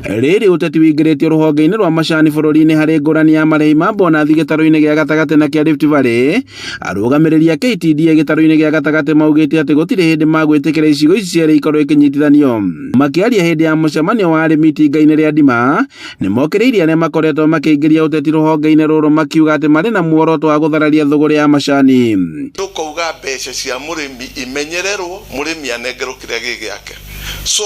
Rĩrĩ ũteti wĩingĩrĩtio rũhonge-inĩ rwa macani bũrũri-inĩ harĩ ngũrani ya marĩhi ma bonathi gĩtarũ-inĩ gĩa gatagatĩ na kĩa Rift Valley, arũgamĩrĩri a KTDA gĩtarũ-inĩ gĩa gatagatĩ maugĩte atĩ gũtirĩ hĩndĩ magwĩtĩkĩra icigo ici cierĩ ikorwo ikĩnyitithanio. Makĩaria hĩndĩ ya mũcemanio wa arĩmi itinga-inĩ rĩa Ndima, nĩ mokĩrĩirie arĩa makoretwo makĩingĩria ũteti rũhonge-inĩ rũrũ makiuga atĩ marĩ na muoroto wa gũthararia thũgũrĩ ya macani. Tũkauga mbeca cia mũrĩmi imenyererwo, mũrĩmi anengerwo kĩrĩa gĩ gĩake. So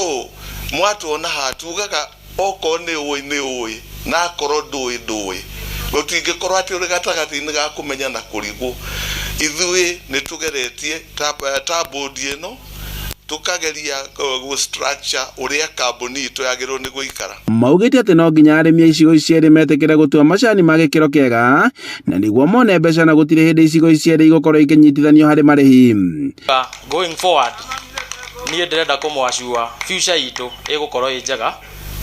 mwatuona haha tugaga okorwo nĩ ũĩ nĩ ũĩ na akorwo ndũĩ ndũĩ. Gũtingĩkorwo atĩ ũrĩ gatagatĩ-inĩ ga kũmenya na kũrigwo. Ithuĩ nĩ tũgeretie ta board ĩno tũkageria gũ structure ũrĩa kambuni itũ yagĩrĩirwo nĩ gũikara. Maugĩte atĩ no nginya arĩmi a icigo ici cierĩ metĩkĩre gũtua macani ma gĩkĩro kĩega na nĩguo mone mbeca na gũtirĩ hĩndĩ icigo ici cierĩ igũkorwo ikĩnyitithanio harĩ marĩhi. Going forward niĩ ndĩrenda kũmũ-assure future itũ ĩgũkorwo ĩ njega.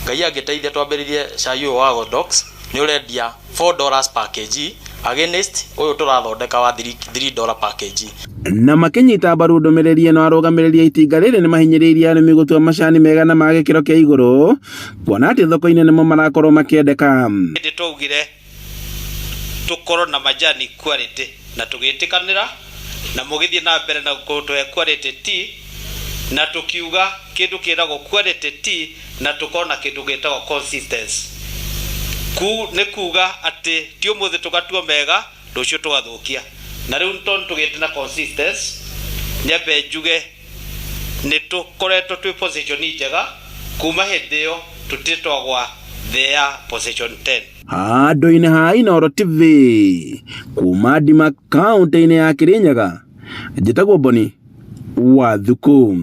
Ngai angĩteithia twambĩrĩrie cai ũyũ wa Godox nĩ ũrendia $4 per kg against ũyũ tũrathondeka wa $3 per kg. Na makĩnyita mbaru ndũmĩrĩri ĩno arũgamĩrĩri a itinga rĩrĩ nĩmahinyĩrĩirie arĩmi gũtua macani mega na ma gĩkĩro kĩa igũrũ kuona atĩ thoko-inĩ nĩmo marakorwo makĩendeka. Hĩndĩ twaugire tũkorwo na majani quality na tũgĩtĩkanĩra na mũgĩthiĩ na mbere na gũtũhe quality tea na tũkiuga kĩndũ kĩtagwo quality tea na tũkorwo na kĩndũ gĩtagwo consistency. Ku nĩ kuga atĩ ti ũmũthĩ tũgatua mega rũciũ tũgathũkia. Na rĩu tondũ tũgĩte na consistency nyambe njuge nĩ tũkoretwo twĩ position njega kuma hĩndĩ ĩyo tũtirĩ twagwa thĩ ya position 10. Handũ-inĩ ha Inooro TV kuma Ndima kaũntĩ-inĩ ya Kirinyaga, njĩtagwo Boni wa Thuku.